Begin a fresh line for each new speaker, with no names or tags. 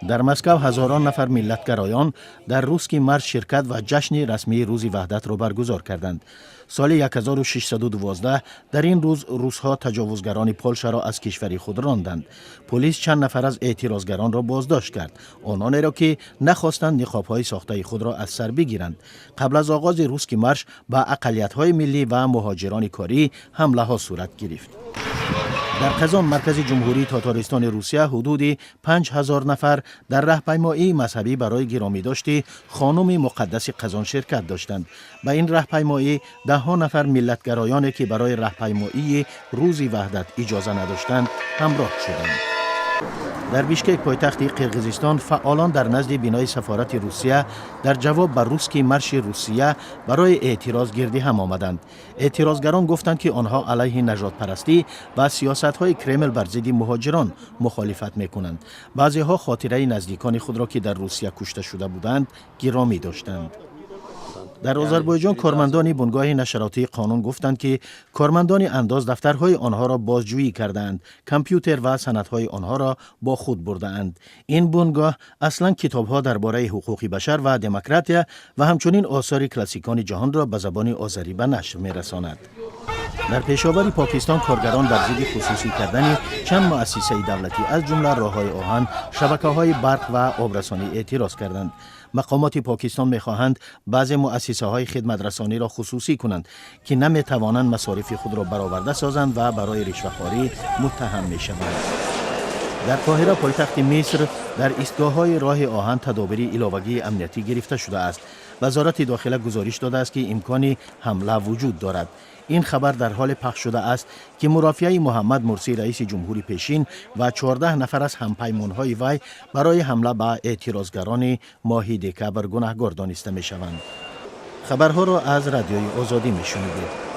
Дар Москав ҳазорон нафар миллатгароён дар «Русский марш» ширкат ва ҷашни расмии Рӯзи Ваҳдатро баргузор карданд. Соли 1612 дар ин рӯз русҳо таҷовузгарони Полшаро аз кишвари худ ронданд. Полис чанд нафар аз эътирозгаронро боздошт кард, ононеро, ки нахостанд ниқобҳои сохтаи худро аз сар бигиранд. Қабл аз оғози «Русский марш» ба ақаллиятҳои миллӣ ва муҳоҷирони корӣ ҳамлаҳо сурат гирифт. Дар Қазон, маркази Ҷумҳурии Тотористони Русия, ҳудуди 5000 нафар дар раҳпаймоии мазҳабӣ барои гиромидошти Хонуми Муқаддаси Қазон ширкат доштанд. Ба ин раҳпаймоӣ даҳҳо нафар миллатгароёне, ки барои раҳпаймоии Рӯзи Ваҳдат иҷоза надоштанд, ҳамроҳ шуданд. Дар Бишкек, пойтахти Қирғизистон, фаъолон дар назди бинои сафорати Русия дар ҷавоб ба «Русский марш» и Русия барои эътироз гирди ҳам омаданд. Эътирозгарон гуфтанд, ки онҳо алайҳи нажодпарастӣ ва сиёсатҳои Кремл бар зидди муҳоҷирон мухолифат мекунанд. Баъзеҳо хотираи наздикони худро, ки дар Русия кушта шуда буданд, гиромӣ доштанд. Дар Озарбойҷон кормандони бунгоҳи нашротии Қонун гуфтанд, ки кормандони андоз дафтарҳои онҳоро бозҷӯӣ кардаанд, компютер ва санадҳои онҳоро бо худ бурдаанд. Ин бунгоҳ аслан китобҳо дар бораи ҳуқуқи башар ва демократия ва ҳамчунин осори классикони ҷаҳонро ба забони озарӣ ба нашр мерасонад. Дар Пешовари Покистон коргарон бар зидди хусусӣ кардани чанд муассисаи давлатӣ, аз ҷумла роҳҳои оҳан, шабакаҳои барқ ва обрасонӣ эътироз карданд. Мақомоти Покистон мехоҳанд баъзе муассисаҳои хидматрасониро хусусӣ кунанд, ки наметавонанд масорифи худро бароварда созанд ва барои ришвахорӣ муттаҳам мешаванд. Дар Қоҳира, пойтахти Миср, дар истгоҳҳои роҳи оҳан тадобири иловагии амниятӣ гирифта шудааст. Вазорати дохила гузориш додааст, ки имкони ҳамла вуҷуд дорад. Ин хабар дар ҳоле пахш шудааст, ки мурофиаи Муҳаммад Мурсӣ, раиси ҷумҳури пешин, ва 14 нафар аз ҳампаймонҳои вай барои ҳамла ба эътирозгарони моҳи декабр гунаҳгор дониста мешаванд. Хабарҳоро аз Радиои Озодӣ мешунидед.